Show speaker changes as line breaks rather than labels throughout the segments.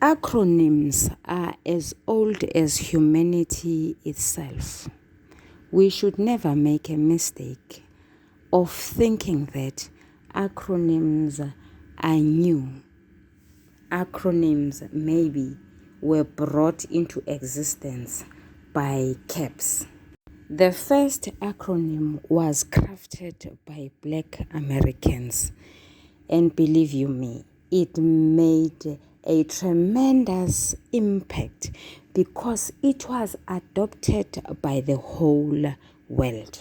Acronyms are as old as humanity itself. We should never make a mistake of thinking that acronyms are new. Acronyms maybe were brought into existence by CAPS. The first acronym was crafted by Black Americans, and believe you me, it made a tremendous impact because it was adopted by the whole world.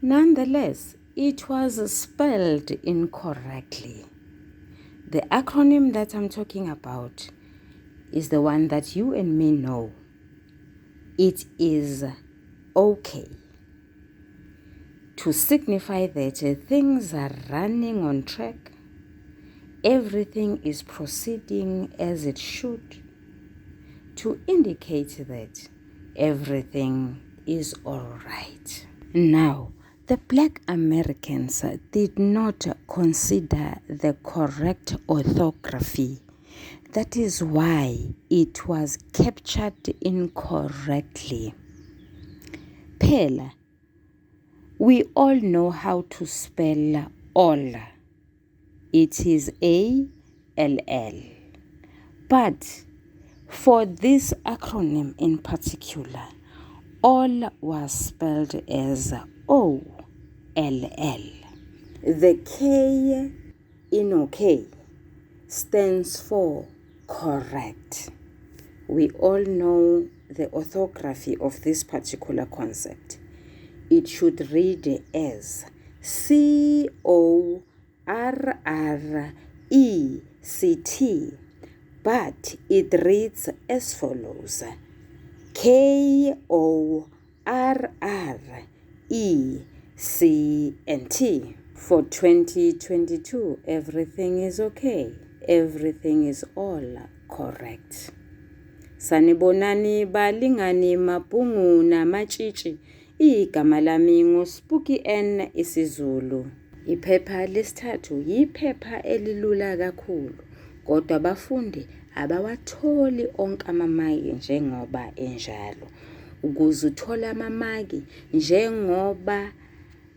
Nonetheless, it was spelled incorrectly. The acronym that I'm talking about is the one that you and me know. It is okay to signify that things are running on track, everything is proceeding as it should, to indicate that everything is all right. Now, the Black Americans did not consider the correct orthography. That is why it was captured incorrectly. Phela, we all know how to spell all. It is A L L. But for this acronym in particular, all was spelled as O L L. The K in OK stands for correct. We all know the orthography of this particular concept. It should read as C O R R E C T, but it reads as follows: K O R R E C and T. For 2022, everything is okay. Everything is all correct. Sanibonani balingani mabhungu namatshitshi. Igama lami nguSpooky N isiZulu. Iphepha lesithathu yiphepha elilula kakhulu, kodwa abafundi abawatholi onke amamaki njengoba enjalo. Ukuze uthole amamaki njengoba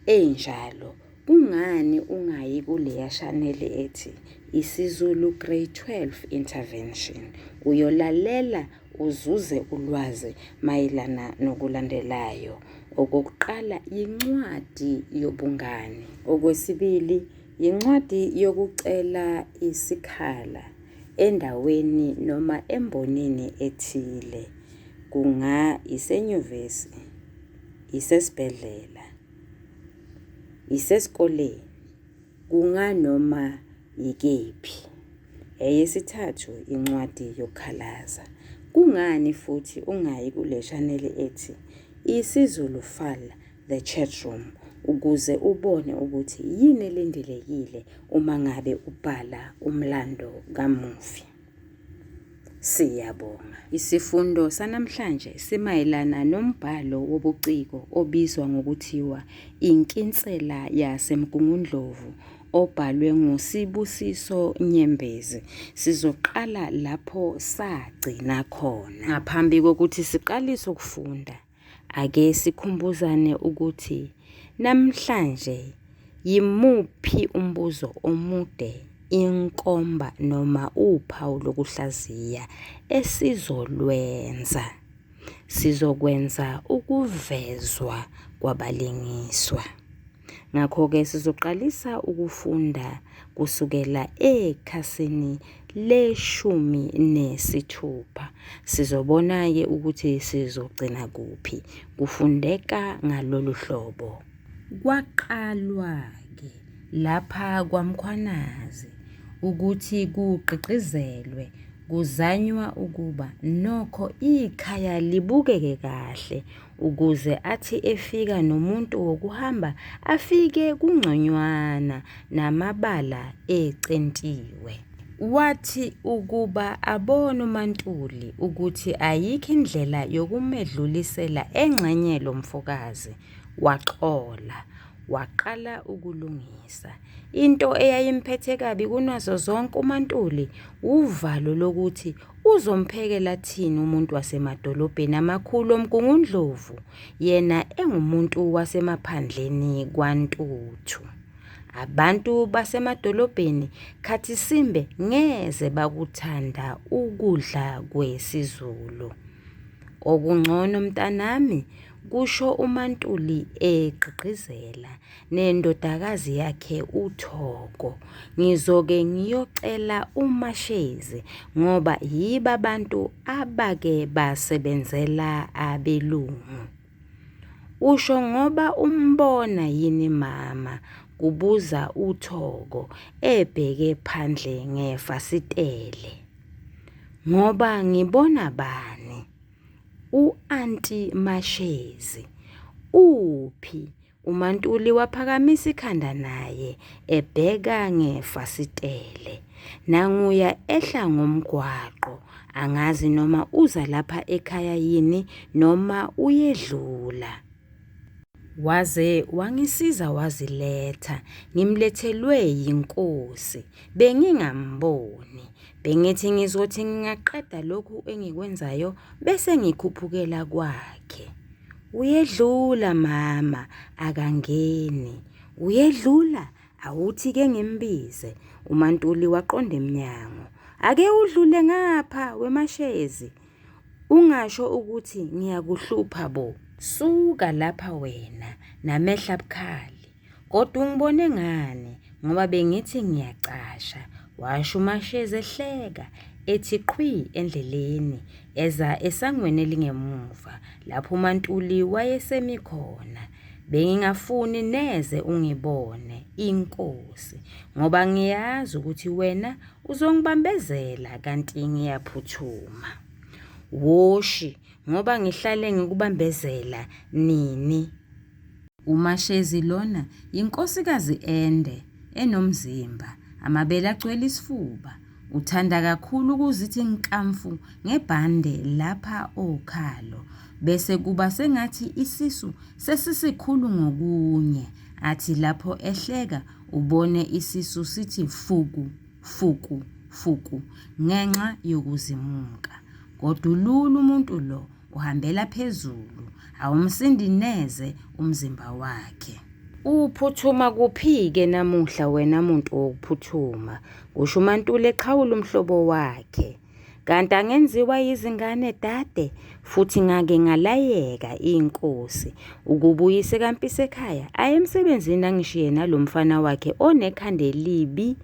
enjalo, kungani ungayi kuleya shaneli ethi isiZulu Grade 12 Intervention uyolalela uzuze ulwazi mayelana nokulandelayo. Okokuqala, yincwadi yobungani. Okwesibili, yincwadi yokucela isikhala endaweni noma embonini ethile. Kunga isenyuvesi, isesibhedlela, isesikoleni, kunganoma yikephi. Eyesithathu, incwadi yokukhalaza. Kungani futhi ungayi kule shaneli ethi isiZulu Fal The Chat Room ukuze ubone ukuthi yini elindelekile uma ngabe ubhala umlando kamufi. Siyabonga. Isifundo sanamhlanje simayelana nombhalo wobuciko obizwa ngokuthiwa Inkinsela yaseMgungundlovu obhalwe nguSibusiso Nyembezi. Sizoqala lapho sagcina khona. Ngaphambi kokuthi siqalise ukufunda, ake sikhumbuzane ukuthi namhlanje yimuphi umbuzo omude, inkomba noma uphawu lokuhlaziya esizolwenza. Sizokwenza ukuvezwa kwabalingiswa. Ngakho-ke sizoqalisa ukufunda kusukela ekhasini le-16. Sizobona-ke ukuthi sizogcina kuphi. Kufundeka ngalolu hlobo. Kwaqalwa-ke lapha kwaMkhwanazi ukuthi kugqigqizelwe kuzanywa ukuba nokho ikhaya libukeke kahle ukuze athi efika nomuntu wokuhamba afike kungconywana namabala ecentiwe. Wathi ukuba abone uMaNtuli ukuthi ayikho indlela yokumedlulisela engxenye lo mfokazi, waxola. Waqala ukulungisa. Into eyayimphethe kabi kunazo zonke uMaNtuli wuvalo lokuthi uzomphekela thini umuntu wasemadolobheni amakhulu oMgungundlovu yena engumuntu wasemaphandleni kwaNtuthu. Abantu basemadolobheni khathisimbe ngeze bakuthanda ukudla kwesiZulu. Okungcono mntanami, kusho uMaNtuli egqigqizela nendodakazi yakhe uThoko. Ngizoke ngiyocela uMaShezi ngoba yibo abantu abake basebenzela abelungu. Usho ngoba umbona yini mama? kubuza uThoko ebheke phandle ngefasitele. Ngoba ngibona bani? U-anti Mashezi. Uphi? UMaNtuli waphakamisa ikhanda naye ebheka ngefasitele. Nanguya ehla ngomgwaqo, angazi noma uza lapha ekhaya yini noma uyedlula. Waze wangisiza waziletha, ngimlethelwe yinkosi. Bengingamboni. Bengithi ngizothi ngingaqeda lokhu engikwenzayo bese ngikhuphukela kwakhe. Uyedlula mama, akangeni. Uyedlula, awuthi ke ngimbize. UMaNtuli waqonda emnyango. Ake udlule ngapha wemashezi. Ungasho ukuthi ngiyakuhlupha bo. Suka lapha wena namehla abukhali. Kodwa ungibone ngani ngoba bengithi ngiyacasha, washo uMashezi ehleka, ethi qhwi endleleni eza esangweni elingemuva lapho uMaNtuli wayesemi khona. Bengingafuni neze ungibone, inkosi, ngoba ngiyazi ukuthi wena uzongibambezela kanti ngiyaphuthuma. Woshi, ngoba ngihlale ngikubambezela nini? UMaShezi lona yinkosikazi ende, enomzimba, amabele agcwele isifuba. Uthanda kakhulu ukuzithi nkamfu ngebhande lapha okhalo, bese kuba sengathi isisu sesisikhulu ngokunye. Athi lapho ehleka ubone isisu sithi fuku, fuku, fuku ngenxa yokuzimuka. Kodwa ulula umuntu lo. Uhambela phezulu, awumsindi neze umzimba wakhe. Uphuthuma kuphi-ke namuhla wena muntu wokuphuthuma? Kusho uMaNtuli eqhawula umhlobo wakhe. Kanti angenziwa yizingane dade, futhi ngake ngalayeka inkosi ukuba uyise kaMpisekhaya aye emsebenzini angishiye nalo mfana wakhe onekhanda elibi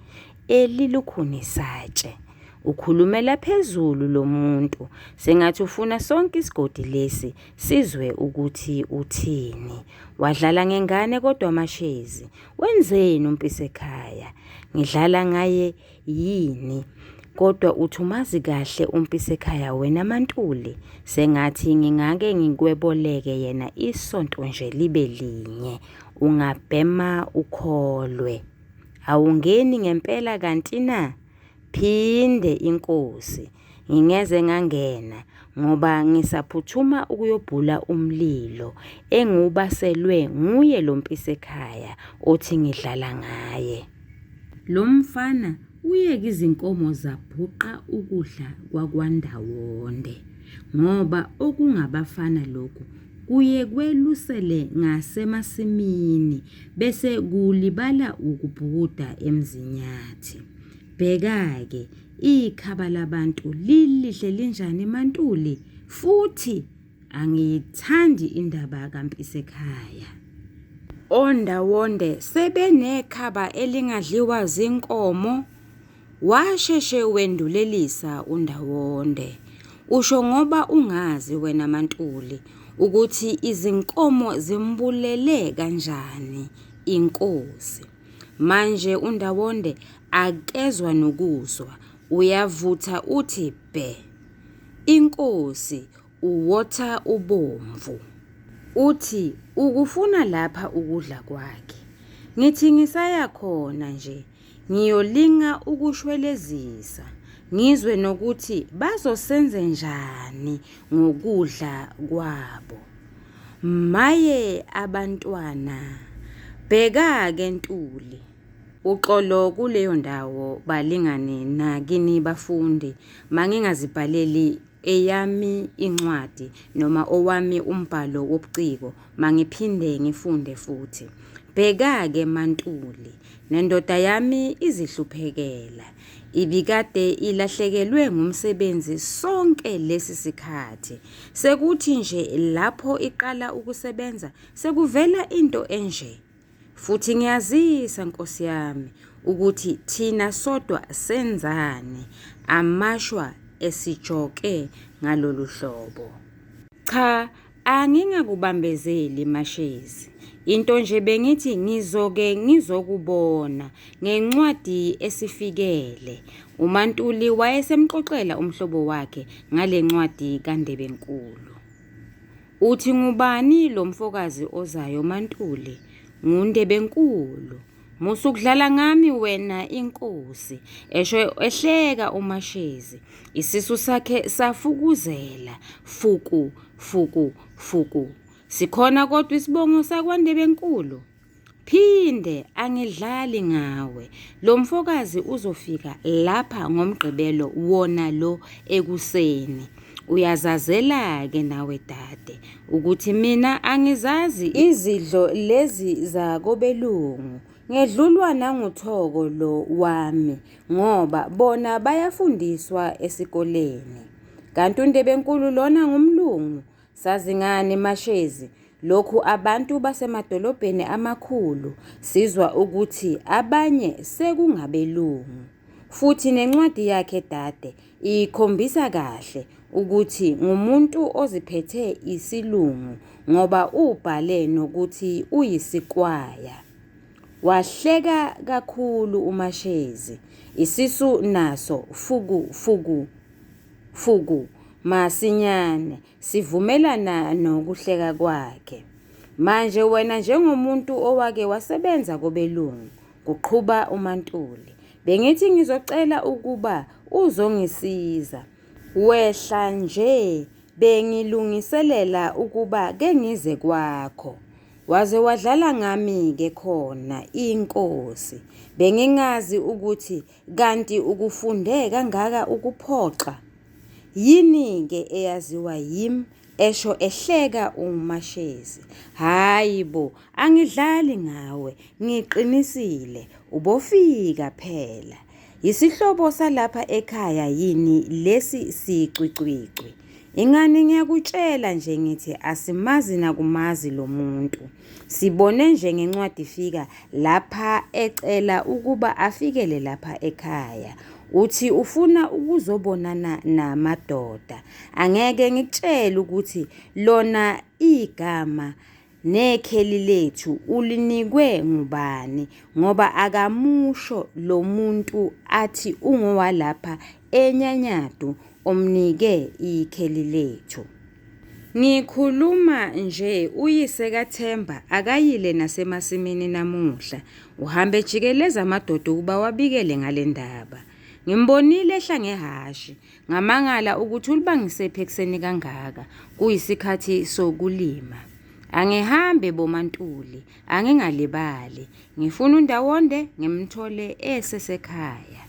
elilukhuni satshe. Ukhulumela phezulu lo muntu sengathi ufuna sonke isigodi lesi sizwe ukuthi uthini. Wadlala ngengane kodwa Mashezi, wenzeni uMpisekhaya? Ngidlala ngaye yini? Kodwa uthi umazi kahle uMpisekhaya wena MaNtuli, sengathi ngingake ngikweboleke yena isonto nje libe linye, ungabhema ukholwe. Awungeni ngempela kanti na? Phinde inkosi, ngingeze ngangena ngoba ngisaphuthuma ukuyobhula umlilo engiwubaselwe nguye lo mpisekhaya othi ngidlala ngaye. Lo mfana uyeke izinkomo zabhuqa ukudla kwakwaNdawonde ngoba okungabafana lokhu kuye kwelusele ngasemasimini bese kulibala ukubhukuda eMzinyathi. Bheka-ke, ikhaba labantu lilihle linjani MaNtuli, futhi angiyithandi indaba kaMpisekhaya. Ondawonde sebenekhaba elingadliwa zinkomo? Washeshe wendulelisa uNdawonde. Usho ngoba ungazi wena MaNtuli ukuthi izinkomo zimbulele kanjani inkosi. Manje uNdawonde akezwa nokuzwa, uyavutha uthi bhe. Inkosi uwotha ubomvu. Uthi ukufuna lapha ukudla kwakhe. Ngithi ngisaya khona nje ngiyolinga ukushwelezisa ngizwe nokuthi bazosenzenjani ngokudla kwabo. Maye abantwana Bheka-ke Ntuli, uxolo kuleyo ndawo balingani nakini bafundi, mangingazibhaleli eyami incwadi noma owami umbhalo wobuciko, mangiphinde ngifunde futhi. Bheka-ke MaNtuli, nendoda yami izihluphekela. Ibikade ilahlekelwe ngumsebenzi sonke lesi sikhathi. Sekuthi nje lapho iqala ukusebenza Sekuvela into enje. Futhi ngiyazisa Nkosi yami ukuthi thina sodwa senzani amashwa esijoke ngalolu hlobo. Cha angingakubambezeli Mashezi. Into nje bengithi ngizoke ngizokubona ngencwadi esifikele. UMaNtuli wayesemxoxela umhlobo wakhe ngale ncwadi kaNdebenkulu. Uthi ngubani lo mfokazi ozayo MaNtuli? NguNdebenkulu. Musa ukudlala ngami wena inkosi, esho ehleka uMashezi. Isisu sakhe safukuzela fuku fuku fuku. Sikhona kodwa isibongo sakwaNdebenkulu? Phinde angidlali ngawe. Lo mfokazi uzofika lapha ngoMgqibelo wona lo ekuseni. Uyazazela-ke nawe dade ukuthi mina angizazi izidlo lezi zakobelungu. Ngedlulwa nanguThoko lo wami ngoba bona bayafundiswa esikoleni. Kanti uNdebenkulu lona ngumlungu Sazi ngani Mashezi, lokhu abantu basemadolobheni amakhulu sizwa ukuthi abanye sekungabelungu. Futhi nencwadi yakhe dade ikhombisa kahle ukuthi ngumuntu oziphethe isilungu ngoba ubhale nokuthi uyisikwaya. Wahleka kakhulu uMashezi, isisu naso fuku fuku fuku masinyane sivumelana nokuhleka kwakhe. Manje wena njengomuntu owake wasebenza kobelungu, kuqhuba uMaNtuli, bengithi ngizocela ukuba uzongisiza. Wehla nje bengilungiselela ukuba kengize kwakho. Waze wadlala ngami-ke khona inkosi. Bengingazi ukuthi Kanti ukufunde kangaka ukuphoxa? Yini-ke eyaziwa yim esho ehleka uMashezi. Hhayi bo, angidlali ngawe, ngiqinisile. Ubofika phela. Yisihlobo salapha ekhaya yini lesi sicwicwicwi? Ingani ngiyakutshela nje ngithi asimazi nakumazi lo muntu. Sibone nje ngencwadi ifika lapha ecela ukuba afikele lapha ekhaya. Uthi ufuna ukuzobonana namadoda. Angeke ngikutshele ukuthi lona igama nekheli lethu ulinikwe ngubani ngoba akamusho lo muntu athi ungowalapha eNyanyadu omnike ikheli lethu. Ngikhuluma nje uyise kaThemba akayile nasemasimini namuhla, uhambe ejikeleza amadoda ukuba awabikele ngale ndaba. Ngimbonile ehla ngehhashi, ngamangala ukuthi ulibangisephi ekuseni kangaka, kuyisikhathi sokulima. Angihambe boMaNtuli, angingalibali, ngifuna uNdawonde ngimthole esesekhaya.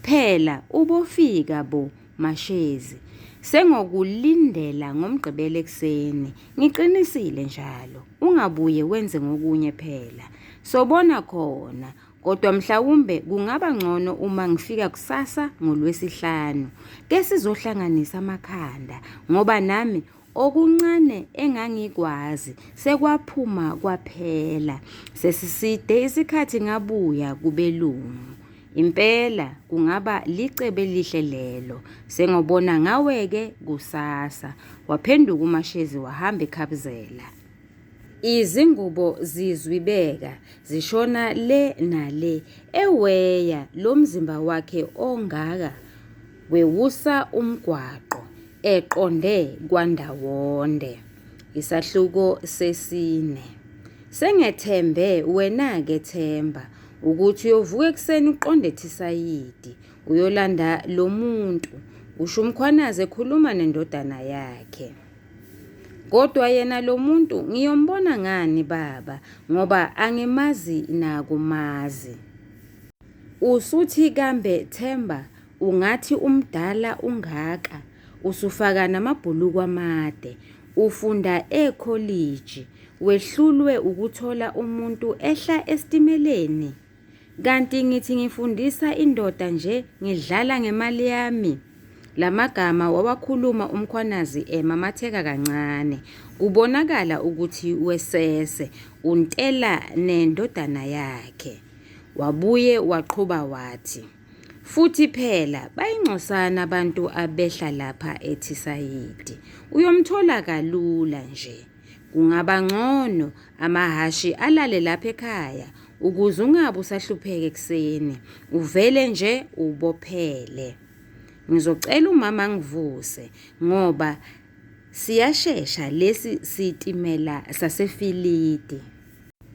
Phela ubofika bo Mashezi, sengokulindela ngoMgqibelo ekuseni, ngiqinisile njalo, ungabuye wenze ngokunye phela. Sobona khona, kodwa mhlawumbe kungaba ngcono uma ngifika kusasa ngoLwesihlanu. Kesizohlanganisa amakhanda ngoba nami Okuncane engangikwazi sekwaphuma kwaphela. Sesiside isikhathi ngabuya kubelungu. Impela kungaba licebo elihle lelo. Sengobona ngawe-ke kusasa. Waphenduka uMashezi wahamba ekhabuzela. Izingubo zizwibeka zishona le nale eweya lo mzimba wakhe ongaka wewusa umgwaqo eqonde kwaNdawonde. Isahluko sesine. Sengethembe wena-ke Themba ukuthi uyovuka ekuseni uqonde eThisayidi uyolanda lo muntu, kusho uMkhwanazi ekhuluma nendodana yakhe. Kodwa yena lo muntu ngiyombona ngani baba ngoba angimazi nakumazi. Usuthi kambe Themba ungathi umdala ungaka usufaka namabhuluku amade, ufunda ekholiji, wehlulwe ukuthola umuntu ehla esitimeleni? Kanti ngithi ngifundisa indoda nje ngidlala ngemali yami? La magama wawakhuluma uMkhwanazi emamatheka kancane, kubonakala ukuthi wesese untela nendodana yakhe. Wabuye waqhuba wathi, Futhi phela bayingcosana abantu abehla lapha eThisayidi. Uyomthola kalula nje. Kungaba ngcono amahhashi alale lapha ekhaya ukuze ungabe usahlupheka ekuseni, uvele nje ubophele. Ngizocela umama angivuse ngoba siyashesha lesi sitimela saseFilidi.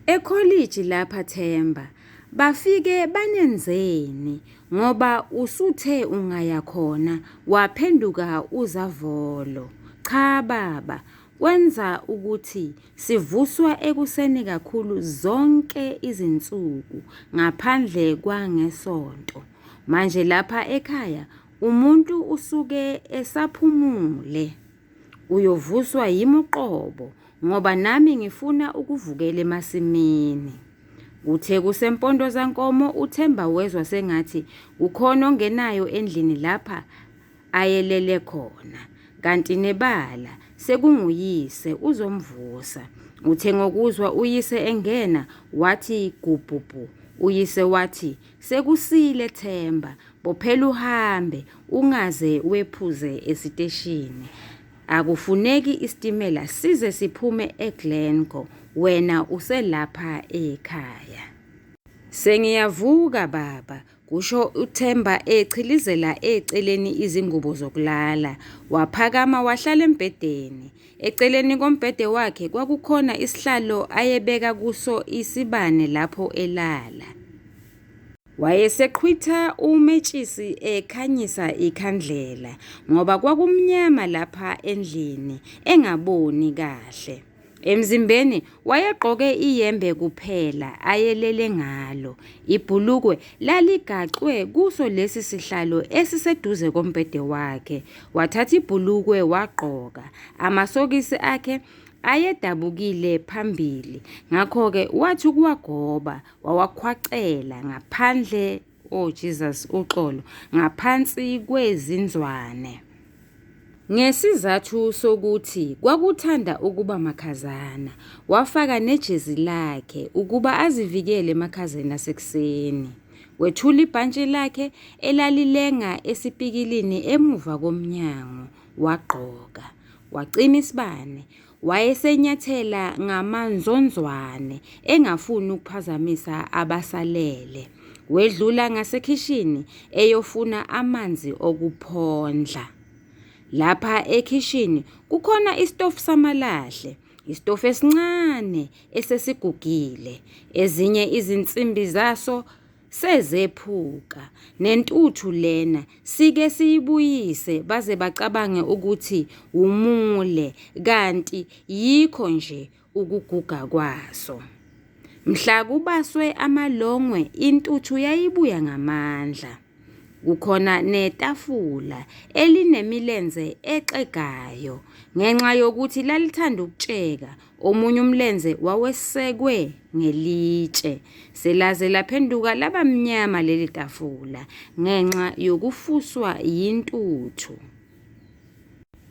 Ekholiji lapha Themba bafike banenzeni ngoba usuthe ungaya khona waphenduka uzavolo. Cha baba, kwenza ukuthi sivuswa ekuseni kakhulu zonke izinsuku ngaphandle kwangeSonto. Manje lapha ekhaya umuntu usuke esaphumule. Uyovuswa yimi uqobo ngoba nami ngifuna ukuvukela emasimini. Kuthe kusempondo zankomo uThemba wezwa sengathi kukhona ongenayo endlini lapha ayelele khona. Kanti nebala sekunguyise uzomvusa. Uthe ngokuzwa uyise engena wathi gubhubhu. Uyise wathi sekusile Themba bophela uhambe ungaze wephuze esiteshini. Akufuneki isitimela size siphume eGlencoe wena uselapha ekhaya. Sengiyavuka baba, kusho uThemba echilizela eceleni izingubo zokulala. Waphakama wahlala embhedeni. Eceleni kombhede wakhe kwakukhona isihlalo ayebeka kuso isibane lapho elala. Wayeseqhwitha umetshisi ekhanyisa ikhandlela ngoba kwakumnyama lapha endlini engaboni kahle. Emzimbeni wayegqoke iyembe kuphela ayelele ngalo. Ibhulukwe laligaxwe kuso lesi sihlalo esiseduze kombhede wakhe. Wathatha ibhulukwe wagqoka. Amasokisi akhe ayedabukile phambili, ngakho-ke wathi ukuwagoba wawakhwacela ngaphandle oh Jesus uxolo ngaphansi kwezinzwane. Ngesizathu sokuthi kwakuthanda ukuba makhazana, wafaka nejezi lakhe ukuba azivikele emakhazeni asekuseni. Wethula ibhantshi lakhe elalilenga esipikilini emuva komnyango, wagqoka. Wacima isibane, Wayesenyathela ngamanzonzwane engafuni ukuphazamisa abasalele. Wedlula ngasekhishini eyofuna amanzi okuphondla. Lapha ekhishini kukhona isitofu samalahle, isitofu esincane esesigugile. Ezinye izinsimbi zaso sezephuka. Nentuthu lena sike siyibuyise baze bacabange ukuthi wumule kanti yikho nje ukuguga kwaso. Mhla kubaswe amalongwe intuthu yayibuya ngamandla. Kukhona netafula elinemilenze exegayo ngenxa yokuthi lalithanda ukutsheka Omunye umlenze wawesekwe ngelitshe. Selaze laphenduka laba mnyama leli tafula ngenxa yokufuswa yintuthu.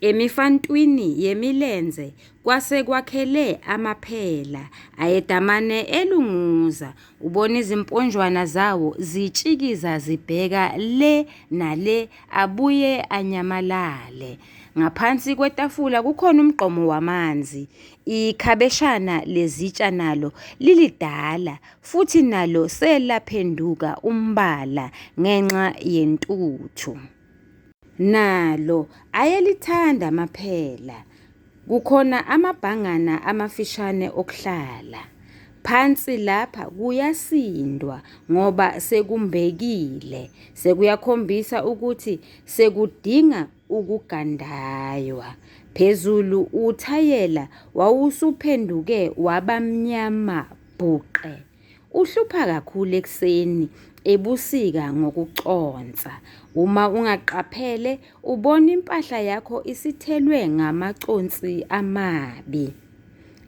Emifantwini yemilenze kwase kwakhele amaphela ayedamane elunguza ubona izimponjwana zawo zitshikiza zibheka le nale abuye anyamalale. Ngaphansi kwetafula kukhona umgqomo wamanzi. Ikhabeshana lezitsha nalo lilidala futhi nalo selaphenduka umbala ngenxa yentuthu. Nalo ayelithanda amaphela. Kukhona amabhangana amafishane okuhlala. Phansi lapha kuyasindwa ngoba sekumbekile. Sekuyakhombisa ukuthi sekudinga ukugandaywa. Phezulu uthayela wawusuphenduke waba mnyama bhuqe. Uhlupha kakhulu ekuseni ebusika ngokuconsa. Uma ungaqaphele ubona impahla yakho isithelwe ngamaconsi amabi.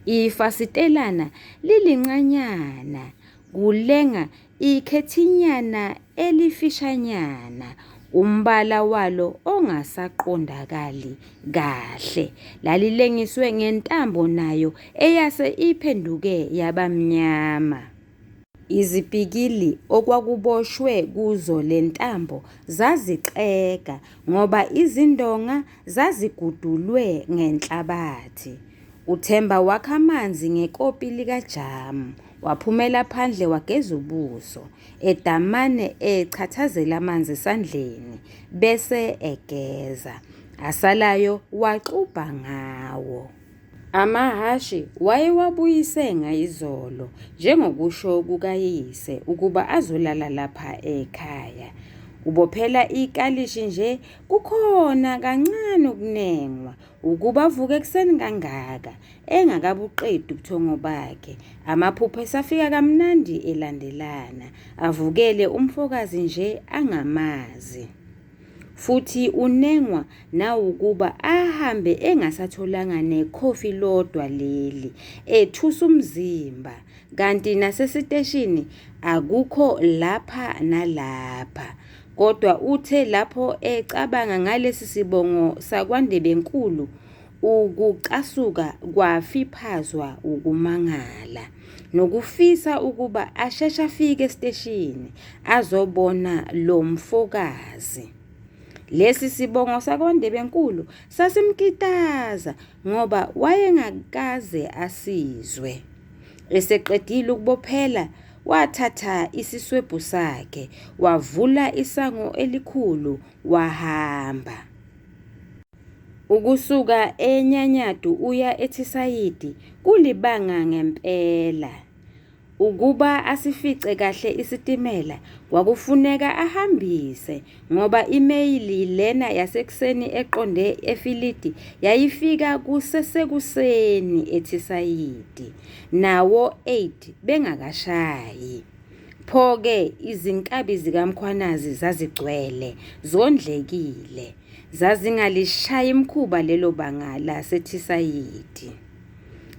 Ifasitelana lilincanyana kulenga ikhethinyana elifishanyana umbala walo ongasaqondakali kahle. Lalilengiswe ngentambo nayo eyase iphenduke yaba mnyama. Izipikili okwakuboshwe kuzo le ntambo zazixega ngoba izindonga zazigudulwe ngenhlabathi. UThemba wakha amanzi ngekopi likajamu, waphumela phandle wageza ubuso, edamane echathazela amanzi esandleni bese egeza, asalayo waxubha ngawo. Amahhashi wayewabuyise ngayizolo njengokusho kukayise ukuba azolala lapha ekhaya. Ubophela ikalishi nje kukhona kancane ukunengwa ukuba avuke ekuseni kangaka engakabuqedi ubuthongo bakhe. Amaphupho esafika kamnandi elandelana, avukele umfokazi nje angamazi. Futhi unengwa nawukuba ahambe engasatholanga nekhofi lodwa leli, ethusa umzimba kanti nasesiteshini akukho lapha nalapha. Kodwa uthe lapho ecabanga ngalesi sibongo sakwaNdebenkulu, ukucasuka kwafiphazwa wukumangala nokufisa ukuba asheshe afike esiteshini azobona lo mfokazi. Lesi sibongo sakwaNdebenkulu sasimkitaza ngoba wayengakaze asizwe. Eseqedile ukubophela wathatha isiswebhu sakhe wavula isango elikhulu wahamba. Ukusuka eNyanyadu uya eThisayidi kulibanga ngempela. Ukuba asifice kahle isitimela kwakufuneka ahambise ngoba imeyili lena yasekuseni eqonde eFilidi yayifika kusesekuseni eThisayidi, nawo-8 bengakashayi. Pho-ke izinkabi zikaMkhwanazi zazigcwele, zondlekile. Zazingalishayi mkhuba lelo banga laseThisayidi.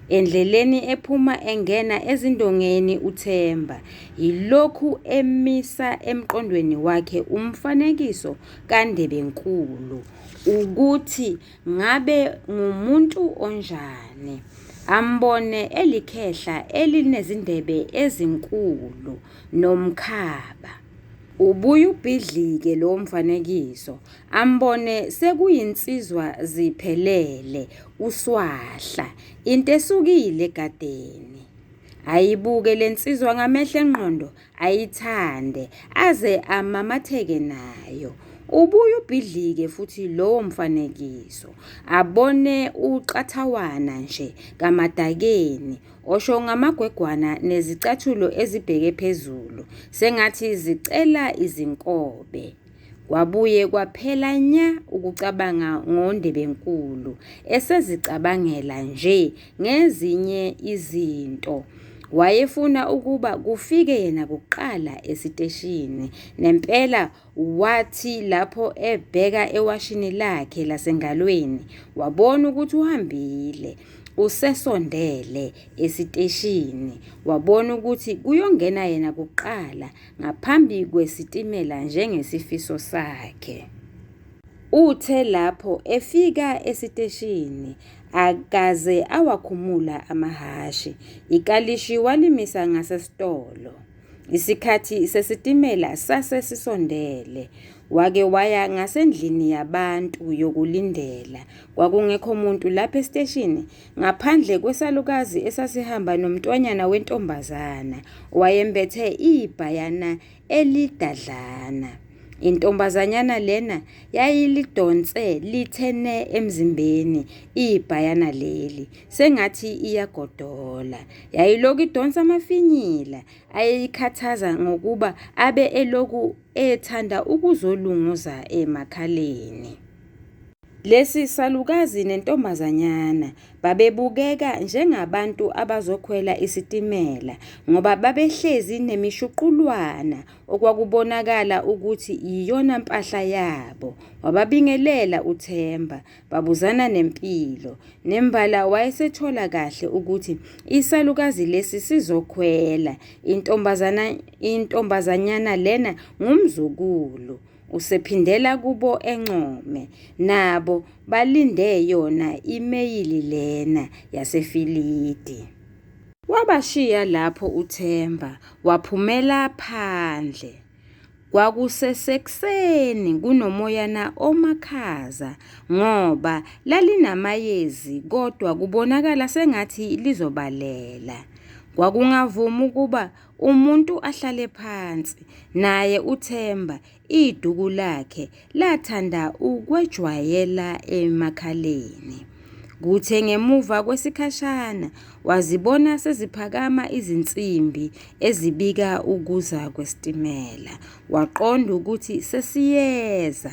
Endleleni ephuma engena ezindongeni uThemba, yilokhu emisa emqondweni wakhe umfanekiso kaNdebenkulu ukuthi ngabe ngumuntu onjani. Ambone elikhehla elinezindebe ezinkulu nomkhaba. Ubuye ubhidlike lowo mfanekiso, ambone sekuyinsizwa ziphelele, uswahla, into esukile egadeni. Ayibuke le nsizwa ngamehlo engqondo, ayithande, aze amamatheke nayo. Ubuye ubhidlike futhi lowo mfanekiso, abone uqathawana nje kaMadakeni osho ngamagwegwana nezicathulo ezibheke phezulu sengathi zicela izinkobe. Kwabuye kwaphela nya ukucabanga ngoNdebenkulu esezicabangela nje ngezinye izinto. Wayefuna ukuba kufike yena kuqala esiteshini. Nempela Wathi lapho ebheka ewashini lakhe lasengalweni, wabona ukuthi uhambile, usesondele esiteshini. Wabona ukuthi kuyongena yena kuqala ngaphambi kwesitimela njengesifiso sakhe. Uthe lapho efika esiteshini, akaze awakhumula amahhashi, ikalishi walimisa ngasesitolo. Isikhathi sesitimela sase sisondele. Wake waya ngasendlini yabantu yokulindela. Kwakungekho muntu lapha esiteshini ngaphandle kwesalukazi esasihamba nomntwanyana wentombazana owayembethe ibhayana elidadlana. Intombazanyana lena yayilidonse lithe ne emzimbeni ibhayana leli sengathi iyagodola. Yayilokhu idonsa amafinyila ayeyikhathaza ngokuba abe elokhu ethanda ukuzolunguza emakhaleni. Lesi salukazi nentombazanyana babebukeka njengabantu abazokhwela isitimela ngoba babehlezi nemishuqulwana okwakubonakala ukuthi yiyona mpahla yabo. Wababingelela uThemba, babuzana nempilo. Nembala wayesethola kahle ukuthi isalukazi lesi sizokhwela, intombazana intombazanyana lena ngumzukulu. Usephindela kubo eNcome, nabo balinde yona imeyili lena yaseFilidi. Wabashiya lapho uThemba waphumela phandle. Kwakusesekuseni kunomoyana omakhaza ngoba lalinamayezi kodwa kubonakala sengathi lizobalela. Kwakungavumi ukuba umuntu ahlale phansi, naye uThemba iduku lakhe lathanda ukwejwayela emakhaleni. Kuthe ngemuva kwesikhashana wazibona seziphakama izinsimbi ezibika ukuza kwesitimela, waqonda ukuthi sesiyeza.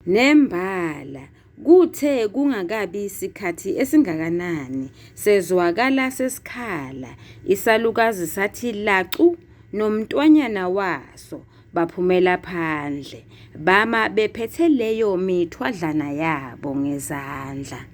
Nembala kuthe kungakabi sikhathi esingakanani sezwakala sesikhala, isalukazi sathi lacu nomntwanyana waso baphumela phandle, bama bephethe leyo mithwadlana yabo ngezandla.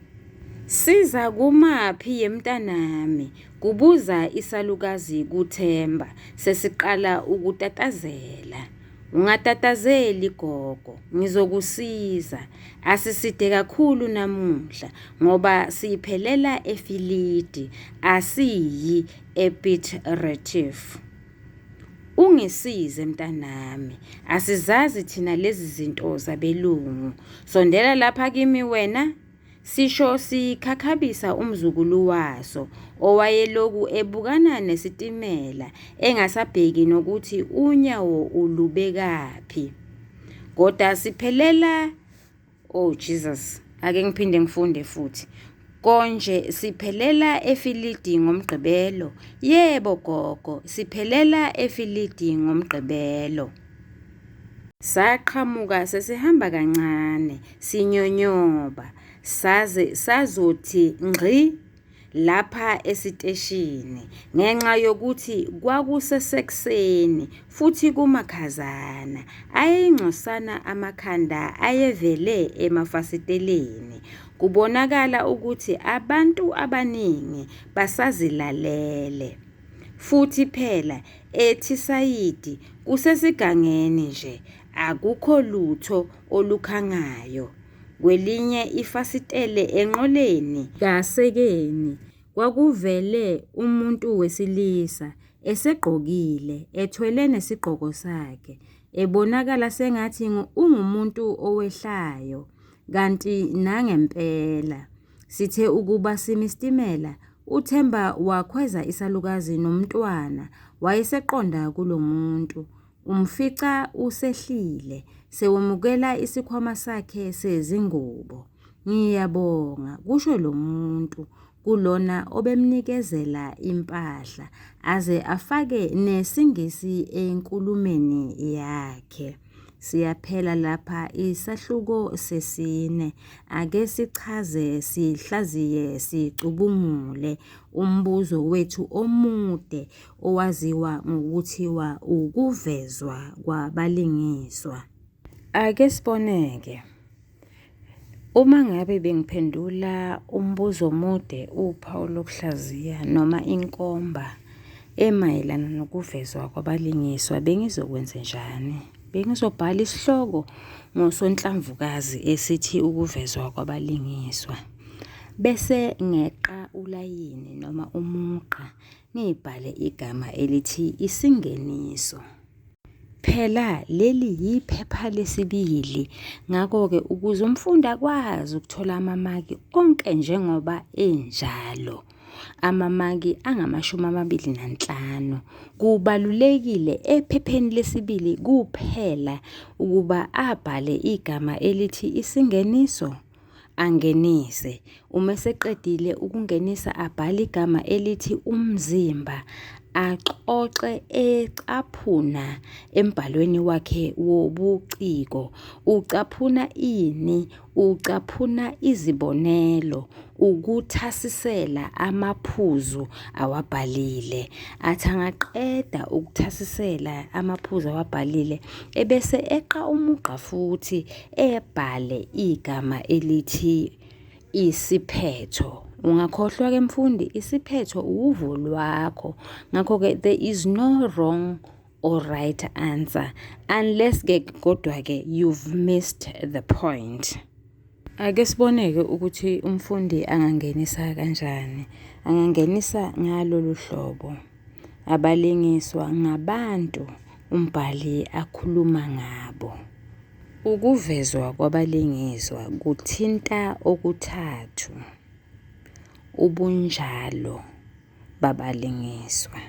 Siza kumaphi yemntanami? Kubuza isalukazi kuThemba sesiqala ukutatazela. Ungatatazeli gogo, ngizokusiza. Asiside kakhulu namuhla ngoba siphelela eFilidi, asiyi ePiet Retief. Ungisize mntanami, asizazi thina lezi zinto zabelungu. Sondela lapha kimi wena, sisho sikhakhabisa umzukulu waso owayeloku ebukana nesitimela engasabheki nokuthi unyawo ulubekaphi. Kodwa siphelela Oh Jesus, ake ngiphinde ngifunde futhi. Konje siphelela eFilidi ngoMgqibelo? Yebo gogo, siphelela eFilidi ngoMgqibelo. Saqhamuka sesihamba kancane, sinyonyoba, saze sazothi ngxi lapha esiteshini ngenxa yokuthi kwakusesekuseni futhi kumakhazana. Ayeyingcosana amakhanda ayevele emafasiteleni, kubonakala ukuthi abantu abaningi basazilalele. Futhi phela eThisayidi kusesigangeni nje, akukho lutho olukhangayo. Kwelinye ifasitele enqoleni kasekeni kwakuvele umuntu wesilisa esegqokile ethwele nesigqoko sakhe ebonakala sengathi ungumuntu owehlayo kanti nangempela. Sithe ukuba simi isitimela uThemba wakhweza isalukazi nomntwana wayeseqonda kulo muntu. Umfica usehlile, sewemukela isikhwama sakhe sezingubo. Ngiyabonga, kusho lo muntu kulona obemnikezela impahla, aze afake nesiNgisi enkulumeni yakhe. Siyaphela lapha isahluko sesine. Ake sichaze, sihlaziye, sicubungule umbuzo wethu omude owaziwa ngokuthiwa ukuvezwa kwabalingiswa. Ake sibone-ke. Uma ngabe bengiphendula umbuzo omude uphawu lokuhlaziya noma inkomba emayelana nokuvezwa kwabalingiswa bengizokwenzenjani? Bengizobhala isihloko ngosonhlamvukazi esithi ukuvezwa kwabalingiswa. Bese ngeqa ulayini noma umugqa ngibhale igama elithi isingeniso. Phela leli yiphepha lesibili, ngakho-ke ukuze umfundi akwazi ukuthola amamaki onke njengoba enjalo, amamaki angu-25, kubalulekile ephepheni lesibili kuphela ukuba abhale igama elithi isingeniso. Angenise. Uma eseqedile ukungenisa abhale igama elithi umzimba, Axoxe ecaphuna embhalweni wakhe wobuciko. Ucaphuna ini? Ucaphuna izibonelo ukuthasisela amaphuzu awabhalile. Athi angaqeda ukuthasisela amaphuzu awabhalile ebese eqa umugqa futhi ebhale igama elithi isiphetho. Ungakhohlwa-ke mfundi, isiphetho uvo lwakho. Ngakho-ke there is no wrong or right answer unless-ke kodwa-ke you've missed the point. Ake sibone-ke ukuthi umfundi angangenisa kanjani. Angangenisa ngalolu hlobo. Abalingiswa ngabantu umbhali akhuluma ngabo. Ukuvezwa kwabalingiswa kuthinta okuthathu, ubunjalo babalingiswa,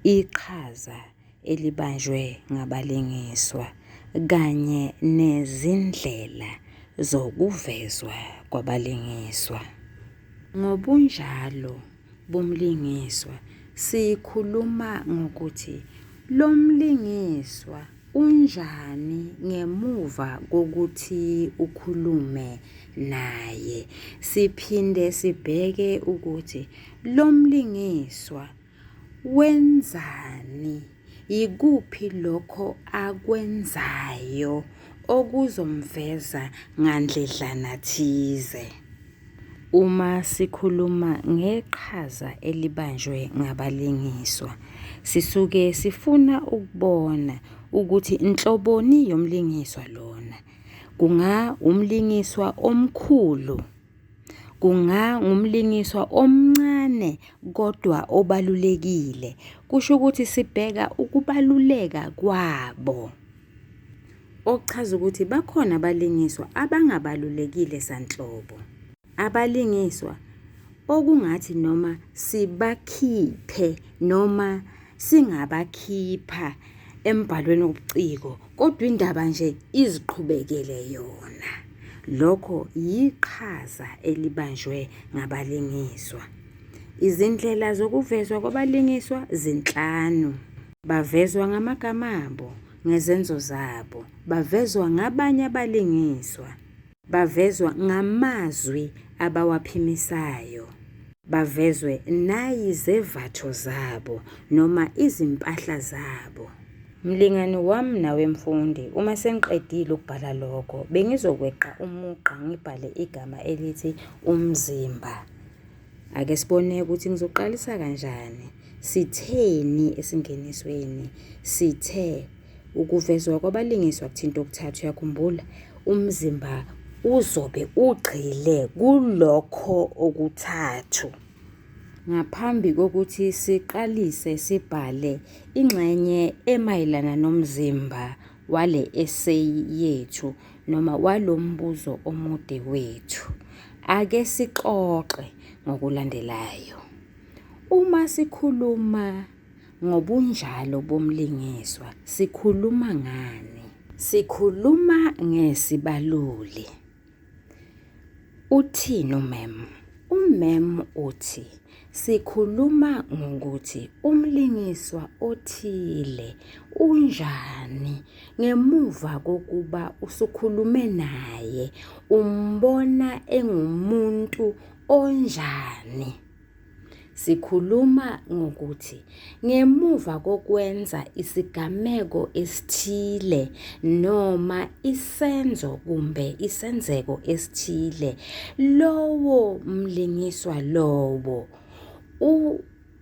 iqhaza elibanjwe ngabalingiswa kanye nezindlela zokuvezwa kwabalingiswa. Ngobunjalo bomlingiswa sikhuluma ngokuthi lo mlingiswa unjani ngemuva kokuthi ukhulume naye. Siphinde sibheke ukuthi lo mlingiswa wenzani, yikuphi lokho akwenzayo okuzomveza ngandledlana thize. Uma sikhuluma ngeqhaza elibanjwe ngabalingiswa, sisuke sifuna ukubona ukuthi nhloboni yomlingiswa lona. Kunga umlingiswa omkhulu, kunga ngumlingiswa omncane kodwa obalulekile. Kusho ukuthi sibheka ukubaluleka kwabo. Okuchaza ukuthi bakhona abalingiswa abangabalulekile sanhlobo. Abalingiswa okungathi noma sibakhiphe noma singabakhipha embhalweni wobuciko kodwa indaba nje iziqhubekele yona. Lokho yiqhaza elibanjwe ngabalingiswa. Izindlela zokuvezwa kwabalingiswa zinhlanu. Bavezwa ngamagama abo, ngezenzo zabo, bavezwa ngabanye abalingiswa. Bavezwa ngamazwi abawaphimisayo. Bavezwe nayizevatho zabo noma izimpahla zabo. Mlingani wami nawe mfundi, uma sengiqedile ukubhala lokho, bengizokweqa umugqa ngibhale igama elithi umzimba. Ake sibone ukuthi ngizoqalisa kanjani. Sitheni esingenisweni? Sithe Ukuvezwa kwabalingiswa kuthinta okuthathu uyakhumbula? Umzimba uzobe ugxile kulokho okuthathu. Ngaphambi kokuthi siqalise sibhale ingxenye emayelana nomzimba wale eseyi yethu noma walo mbuzo omude wethu, ake sixoxe ngokulandelayo. Uma sikhuluma Ngobunjalo bomlingiswa sikhuluma ngani? Sikhuluma ngesibaluli. Uthini umem? Umem uthi sikhuluma ngokuthi umlingiswa othile unjani ngemuva kokuba usukhulume naye umbona engumuntu onjani. Sikhuluma ngokuthi ngemuva kokwenza isigameko esithile noma isenzo kumbe isenzeko esithile, lowo mlingiswa lowo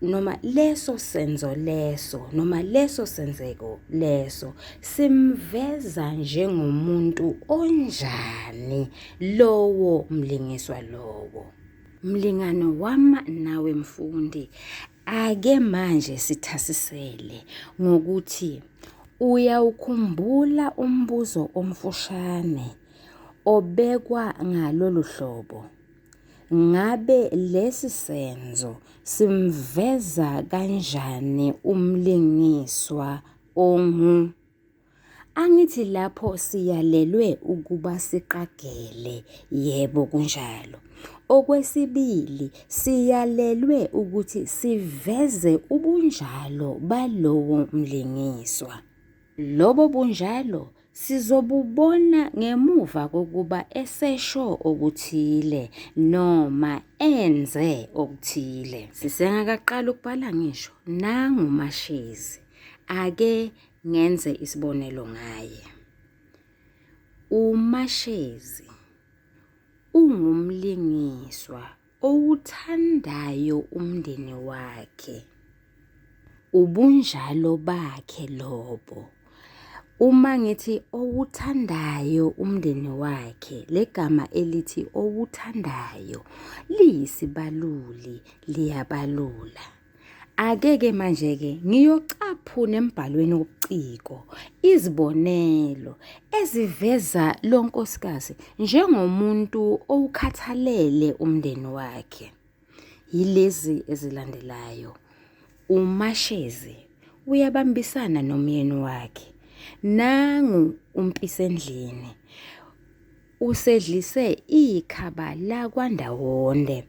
noma leso senzo leso noma leso senzeko leso simveza njengomuntu onjani lowo mlingiswa lowo. Mlingani wami nawe mfundi, ake manje sithasisele ngokuthi uyawukhumbula umbuzo omfushane obekwa ngalolu hlobo. Ngabe lesi senzo simveza kanjani umlingiswa ongu? Angithi lapho siyalelwe ukuba siqagele, yebo kunjalo. Okwesibili, siyalelwe ukuthi siveze ubunjalo balowo mlingiswa. Lobo bunjalo sizobubona ngemuva kokuba esesho okuthile noma enze okuthile. Sisengakaqali ukubhala ngisho nangu uMashezi. Ake ngenze isibonelo ngaye. UMashezi ungumlingiswa owuthandayo umndeni wakhe. Ubunjalo bakhe lobo. Uma ngithi owuthandayo umndeni wakhe, le gama elithi owuthandayo liyisibaluli, liyabalula. Ake-ke manje-ke ngiyocaphuna embhalweni wobuciko izibonelo eziveza lo nkosikazi njengomuntu owukhathalele umndeni wakhe. Yilezi ezilandelayo. UMashezi uyabambisana nomyeni wakhe. Nangu uMpisendlini usedlise ikhaba lakwaNdawonde.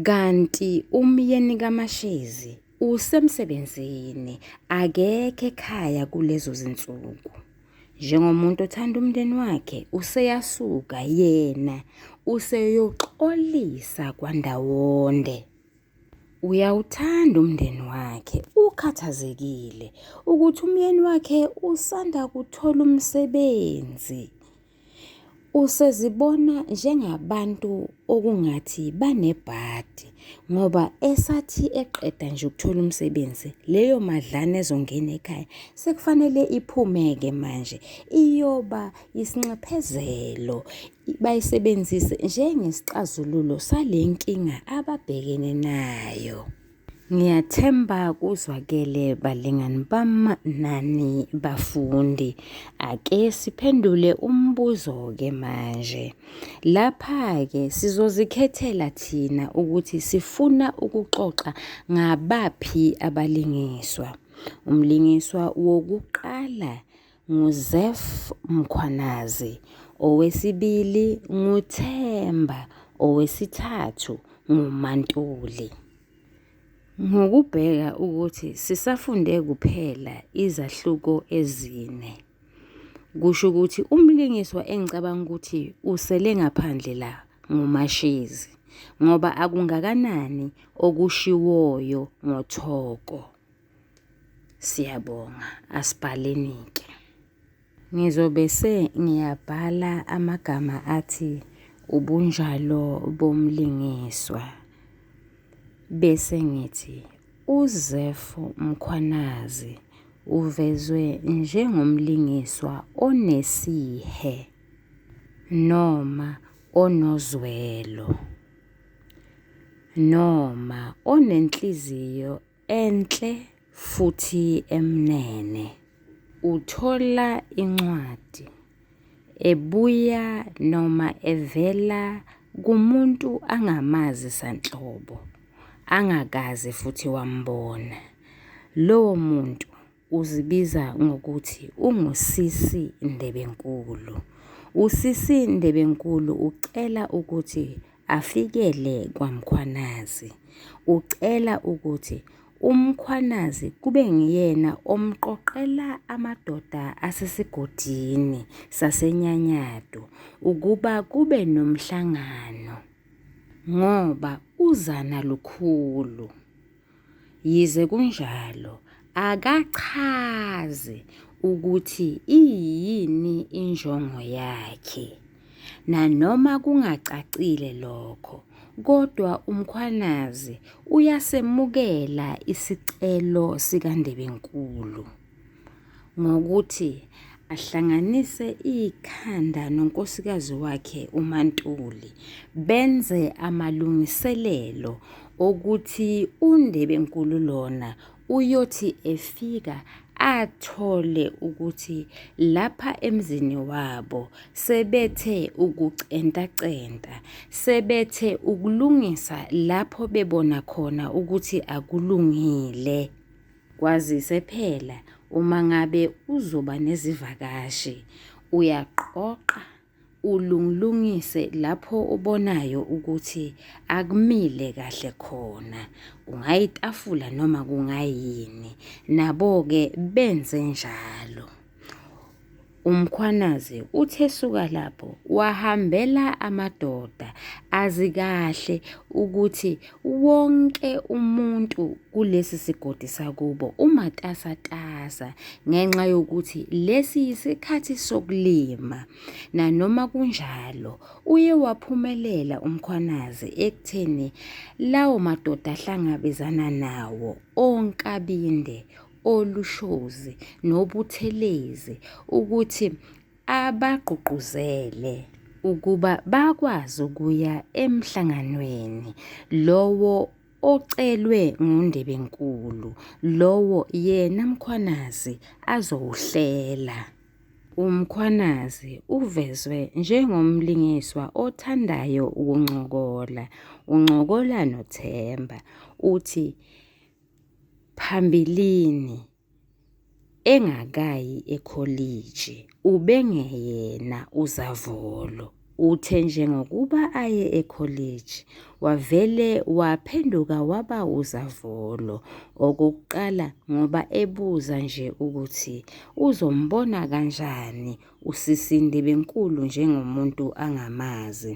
Kanti umyeni kaMashezi usemsebenzini akekho ekhaya kulezo zinsuku. Njengomuntu othanda umndeni wakhe useyasuka yena useyoxolisa kwaNdawonde. Uyawuthanda umndeni wakhe, ukhathazekile ukuthi umyeni wakhe usanda kuthola umsebenzi. Usezibona njengabantu okungathi banebhadi ngoba esathi eqeda nje ukuthola umsebenzi, leyo madlana ezongena ekhaya sekufanele iphume-ke manje iyoba isinxephezelo bayisebenzise njengesixazululo sale nkinga ababhekene nayo. Ngiyathemba kuzwakele balingani bam nani bafundi. Ake siphendule umbuzo-ke manje. Lapha-ke sizozikhethela thina ukuthi sifuna ukuxoxa ngabaphi abalingiswa. Umlingiswa wokuqala nguZeph Mkhwanazi, owesibili nguThemba, owesithathu nguMaNtuli. Ngokubheka ukuthi sisafunde kuphela izahluko ezine, kusho ukuthi umlingiswa engicabanga ukuthi usele ngaphandle la nguMashezi ngoba akungakanani okushiwoyo ngoThoko. Siyabonga, asibhaleni-ke. Ngizobe sengiyabhala amagama athi ubunjalo bomlingiswa. Bese ngithi uZeph Mkhwanazi uvezwe njengomlingiswa onesihe noma onozwelo noma onenhliziyo enhle futhi emnene. Uthola incwadi ebuya noma evela kumuntu angamazi sanhlobo, angakaze futhi wambona. Lowo muntu uzibiza ngokuthi unguSisi Ndebenkulu. USisi Ndebenkulu ucela ukuthi afikele kwaMkhwanazi. Ucela ukuthi uMkhwanazi kube nguyena omqoqela amadoda asesigodini saseNyanyadu ukuba kube nomhlangano ngoba uzana lukhulu. Yize kunjalo, akachazi ukuthi iyini injongo yakhe. Nanoma kungacacile lokho, kodwa uMkhwanazi uyasemukela isicelo sikaNdebenkulu ngokuthi ahlanganise ikhanda nonkosikazi wakhe uMaNtuli benze amalungiselelo okuthi uNdebenkulu lona uyothi efika athole ukuthi lapha emzini wabo sebethe ukucentacenta, sebethe ukulungisa lapho bebona khona ukuthi akulungile. Kwazise phela Uma ngabe uzoba nezivakashi uyaqoqa ulungilungise lapho obonayo ukuthi akumile kahle khona, kungayitafula noma kungayini. Nabo-ke benze njalo. UMkhwanazi uthe esuka lapho wahambela amadoda azi kahle ukuthi wonke umuntu kulesi sigodi sakubo umatasatasa ngenxa yokuthi lesi yisikhathi sokulima. Nanoma kunjalo uye waphumelela uMkhwanazi ekutheni lawo madoda ahlangabezana nawo oNkabinde oLushozi noButhelezi ukuthi abagqugquzele ukuba bakwazi ukuya emhlanganweni lowo ocelwe nguNdebenkulu, lowo yena Mkhwanazi azowuhlela. UMkhwanazi uvezwe njengomlingiswa othandayo ukuncokola. Uncokola noThemba, uthi Phambilini engakayi ekholiji ubengeyena uzavolo. Uthe njengokuba aye ekholiji wavele waphenduka waba uzavolo. Okokuqala ngoba ebuza nje ukuthi uzombona kanjani uSisi Ndebenkulu njengomuntu angamazi.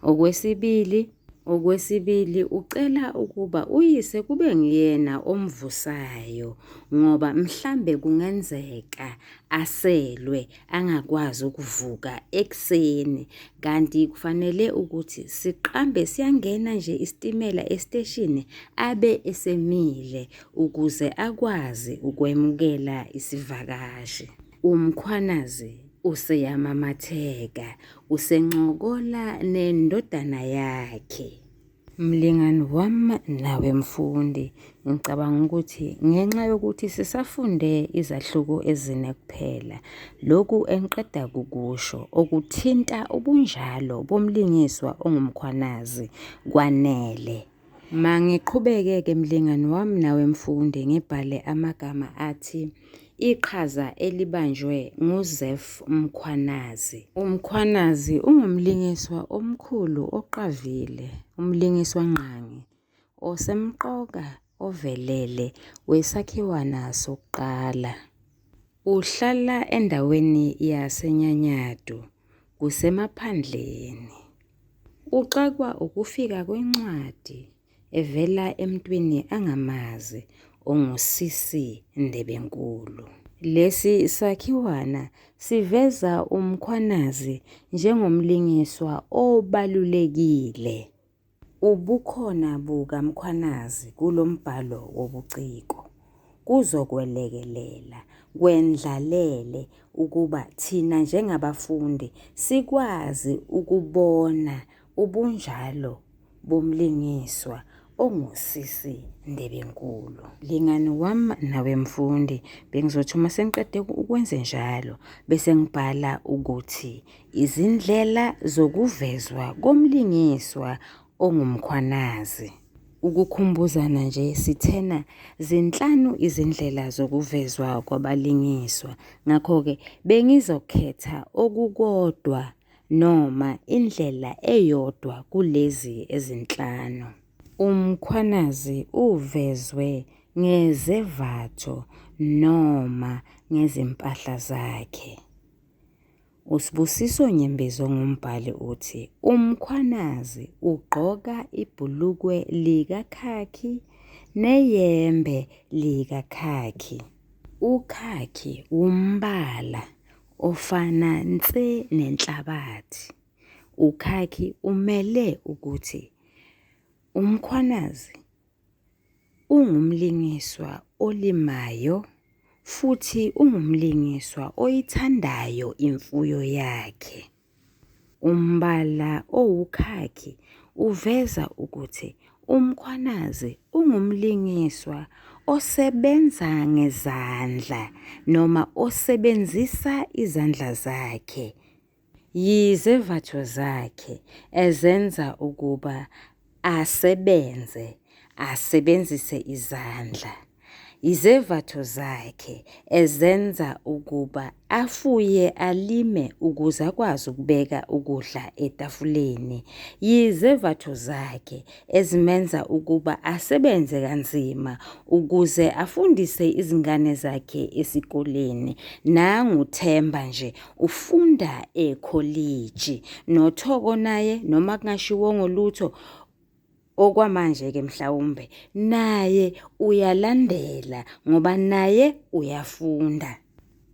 Okwesibili Okwesibili, ucela ukuba uyise kube nguyena omvusayo ngoba mhlambe kungenzeka aselwe angakwazi ukuvuka ekuseni kanti kufanele ukuthi siqambe siyangena nje isitimela esiteshini abe esemile ukuze akwazi ukwemukela isivakashi. UMkhwanazi useyamamatheka usencokola nendodana yakhe. Mlingani wami nawe mfundi, ngicabanga ukuthi ngenxa yokuthi sisafunde izahluko ezine kuphela, lokhu engiqeda kukusho okuthinta ubunjalo bomlingiswa onguMkhwanazi kwanele. Mangiqhubeke-ke mlingani wami nawe mfundi ngibhale amagama athi iqhaza elibanjwe nguZeph Mkhwanazi. UMkhwanazi ungumlingiswa omkhulu oqavile, umlingiswangqangi osemqoka ovelele wesakhiwana sokuqala. Uhlala endaweni yaseNyanyadu, kusemaphandleni. Uxakwa ukufika kwencwadi evela emntwini angamazi onguCC Ndebenkulu. Lesi sakhiwana siveza uMkhwanazi njengomlingiswa obalulekile. Ubukhona bukaMkhwanazi kulo mbhalo wobuciko kuzokwelekelela kwendlalele ukuba thina njengabafundi sikwazi ukubona ubunjalo bomlingiswa onguCC Ndebenkulu. Mlingani wami nawe mfundi, bengizothi uma sengiqede ukwenzenjalo bese ngibhala ukuthi Izindlela zokuvezwa komlingiswa onguMkhwanazi. Ukukhumbuzana nje sithena zinhlanu izindlela zokuvezwa kwabalingiswa. Ngakho-ke bengizokhetha okukodwa noma indlela eyodwa kulezi ezinhlanu. UMkhwanazi uvezwe ngezevatho noma ngezimpahla zakhe. USibusiso Nyembezi ongumbhali uthi uMkhwanazi ugqoka ibhulukwe likakhakhi neyembe likakhakhi. Ukhakhi wumbala ofana nse nenhlabathi. Ukhakhi umele ukuthi uMkhwanazi Ungumlingiswa olimayo futhi ungumlingiswa oyithandayo imfuyo yakhe. Umbala owukhakhi uveza ukuthi uMkhwanazi ungumlingiswa osebenza ngezandla noma osebenzisa izandla zakhe. Yizevatho zakhe ezenza ukuba asebenze, asebenzise izandla. Izevatho zakhe ezenza ukuba afuye alime ukuze akwazi ukubeka ukudla etafuleni. Yizevatho zakhe ezimenza ukuba asebenze kanzima ukuze afundise izingane zakhe esikoleni. Nangu Themba nje ufunda ekholiji noThoko naye noma kungashiwongo lutho okwamanje-ke mhlawumbe naye uyalandela ngoba naye uyafunda.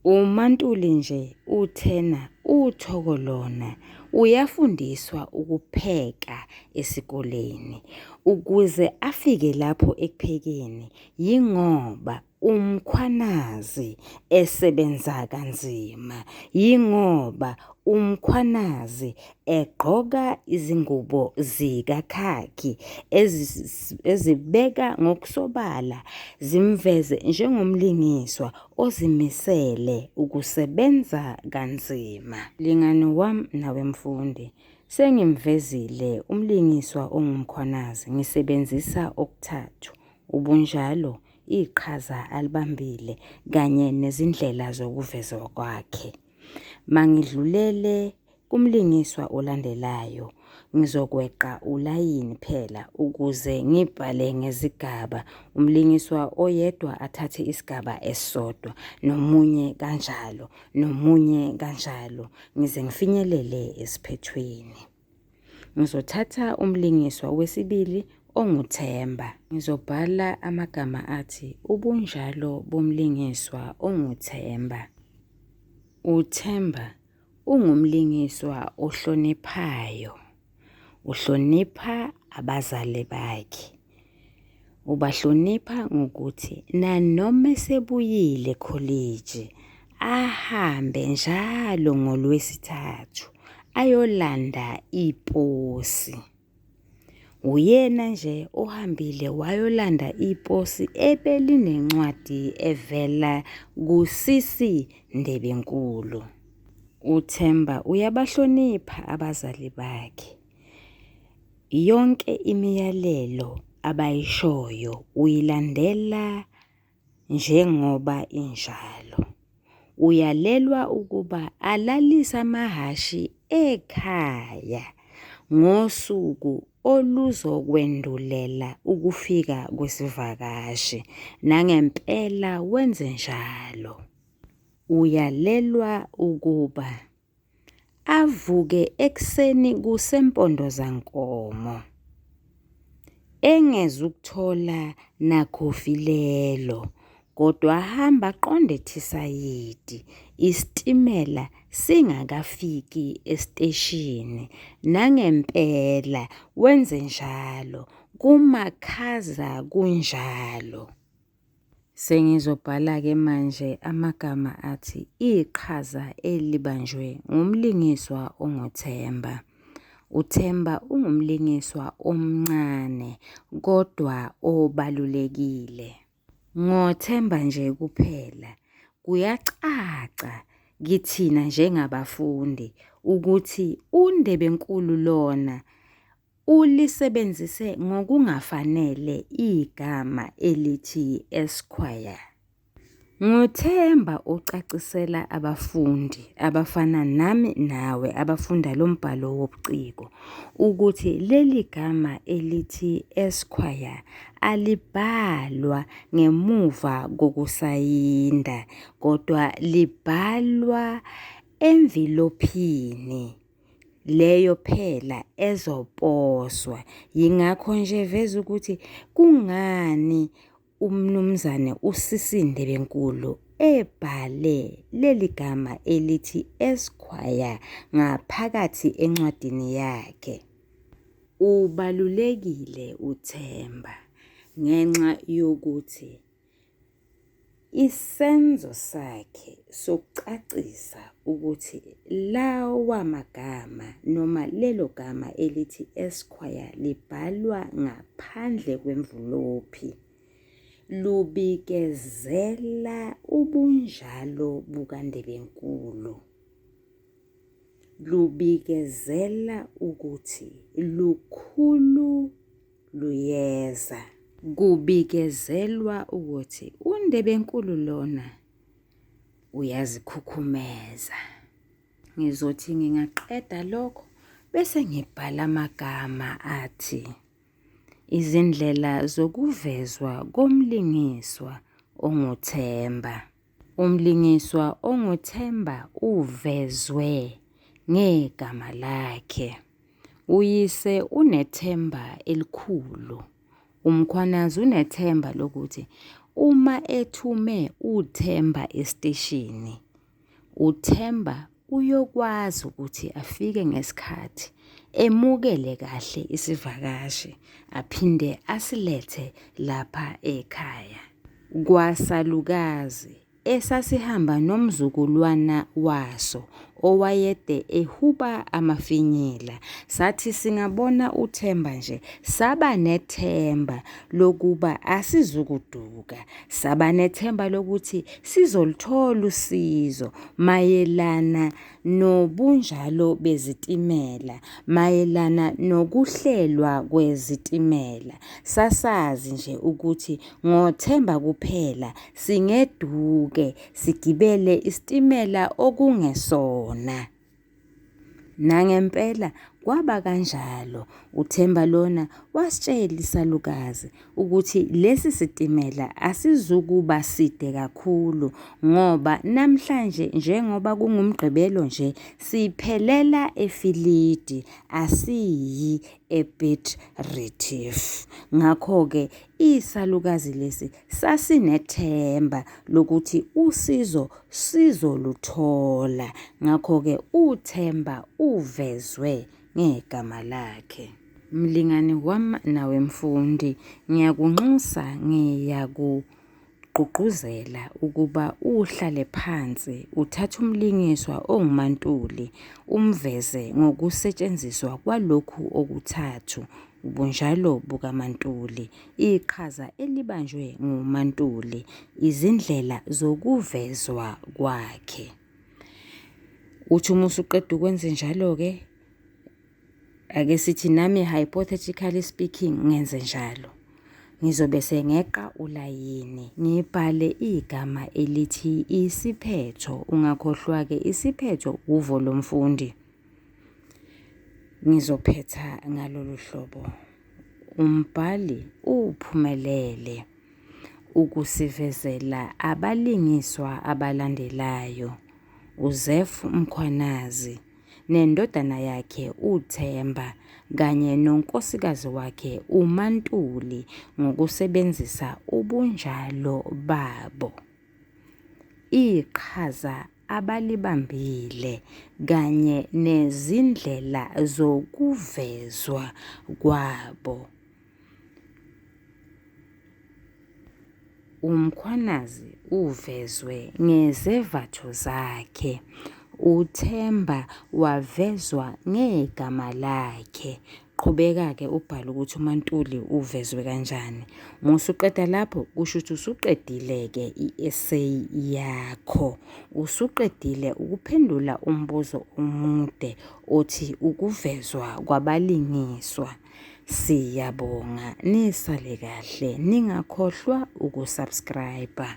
UMaNtuli nje uthena uThoko lona uyafundiswa ukupheka esikoleni. Ukuze afike lapho ekuphekeni yingoba uMkhwanazi esebenza kanzima, yingoba uMkhwanazi egqoka izingubo zikakhakhi ezibeka ngokusobala zimveze njengomlingiswa ozimisele ukusebenza kanzima. Mlingani wami nawe mfundi, sengimvezile umlingiswa onguMkhwanazi ngisebenzisa okuthathu, ubunjalo, iqhaza alibambile kanye nezindlela zokuvezwa kwakhe. Mangidlulele kumlingiswa olandelayo. Ngizokweqa ulayini phela ukuze ngibhale ngezigaba. Umlingiswa oyedwa athathe isigaba esisodwa, nomunye kanjalo, nomunye kanjalo, ngize ngifinyelele esiphethweni. Ngizothatha umlingiswa wesibili onguThemba. Ngizobhala amagama athi ubunjalo bomlingiswa onguThemba. UThemba ungumlingiswa ohloniphayo. Uhlonipha abazali bakhe. Ubahlonipha ngokuthi nanoma esebuyile ekholiji ahambe njalo ngoLwesithathu ayolanda iposi. Uyena nje ohambile wayolanda iposi ebelinencwadi evela kuSisi Ndebenkulu. UThemba uyabahlonipha abazali bakhe. Yonke imiyalelo abayishoyo uyilandela njengoba injalo. Uyalelwa ukuba alalise amahhashi ekhaya ngosuku oluzokwendulela ukufika kwesivakashi. Nangempela wenzenjalo. Uyalelwa ukuba avuke ekuseni kusempondozankomo, engezukuthola nakhofi lelo, kodwa ahambe aqonde eThisayidi, isitimela singakafiki esiteshini. Nangempela wenzenjalo, kumakhaza kunjalo. Sengizobhala-ke manje amagama athi iqhaza elibanjwe ngumlingiswa onguThemba. UThemba ungumlingiswa omncane kodwa obalulekile. NgoThemba nje kuphela kuyacaca kithina njengabafundi ukuthi uNdebenkulu lona Ulisebenzise ngokungafanele igama elithi Esquire. NguThemba ocacisela abafundi abafana nami nawe abafunda lo mbhalo wobuciko ukuthi leli gama elithi Esquire alibhalwa ngemuva kokusayinda kodwa libhalwa emvilophini. Leyo phela ezoposwa. Yingakho nje eveza ukuthi kungani uMnumzane uSisi Ndebenkulu ebhale leli gama elithi Esquire ngaphakathi encwadini yakhe. Ubalulekile uThemba ngenxa yokuthi Isenzo sakhe sokucacisa ukuthi lawa magama noma lelo gama elithi Esquire libhalwa ngaphandle kwemvulophi, lubikezela ubunjalo bukaNdebenkulu. Lubikezela ukuthi lukhulu luyeza. Kubikezelwa ukuthi uNdebenkulu lona uyazikhukhumeza. Ngizothi ngingaqeda lokho bese ngibhala amagama athi izindlela zokuvezwa komlingiswa onguThemba. Umlingiswa onguThemba uvezwe ngegama lakhe. Uyise unethemba elikhulu. UMkhwanazi unethemba lokuthi uma ethume uThemba esiteshini, uThemba uyokwazi ukuthi afike ngesikhathi, emukele kahle isivakashi, aphinde asilethe lapha ekhaya. Kwasalukazi esasihamba nomzukulwana waso owayede ehuba amafinyila. Sathi singabona uThemba nje saba nethemba lokuba asizukuduka, saba nethemba lokuthi sizoluthola usizo mayelana nobunjalo bezitimela, mayelana nokuhlelwa kwezitimela. Sasazi nje ukuthi ngoThemba kuphela singeduke sigibele isitimela okungesona. Nangempela kwaba kanjalo. UThemba lona wasitshela isalukazi ukuthi lesi sitimela asizukuba side kakhulu ngoba namhlanje njengoba kunguMgqibelo nje siphelela eFilidi asiyi ePiet Retief. Ngakho-ke isalukazi lesi sasinethemba lokuthi usizo sizoluthola. Ngakho-ke uThemba uvezwe ngegama lakhe. Mlingani wami nawe mfundi, ngiyakunxusa ngiyakugqugquzela ukuba uhlale phansi uthathe umlingiswa onguMaNtuli umveze ngokusetshenziswa kwalokhu okuthathu, ubunjalo bukaMaNtuli, iqhaza elibanjwe nguMaNtuli, izindlela zokuvezwa kwakhe. Uthi uma usuqeda ukwenze njalo-ke, ake sithi nami hypothetically speaking ngenze njalo. Ngizobe sengeqa ulayini ngibhale igama elithi isiphetho. Ungakhohlwa-ke isiphetho uvo lomfundi. Ngizophetha ngalolu hlobo. Umbhali uphumelele ukusivezela abalingiswa abalandelayo, uZeph Mkhwanazi nendodana yakhe uThemba kanye nonkosikazi wakhe uMaNtuli ngokusebenzisa ubunjalo babo. Iqhaza abalibambile kanye nezindlela zokuvezwa kwabo. UMkhwanazi uvezwe ngezevatho zakhe, uThemba wavezwa ngegama lakhe. Qhubeka-ke ubhale ukuthi uMaNtuli uvezwe kanjani. Uma usuqeda lapho kusho ukuthi usuqedile-ke i-essay yakho. Usuqedile ukuphendula umbuzo omude othi ukuvezwa kwabalingiswa. Siyabonga, nisale kahle, ningakhohlwa ukusubscribe.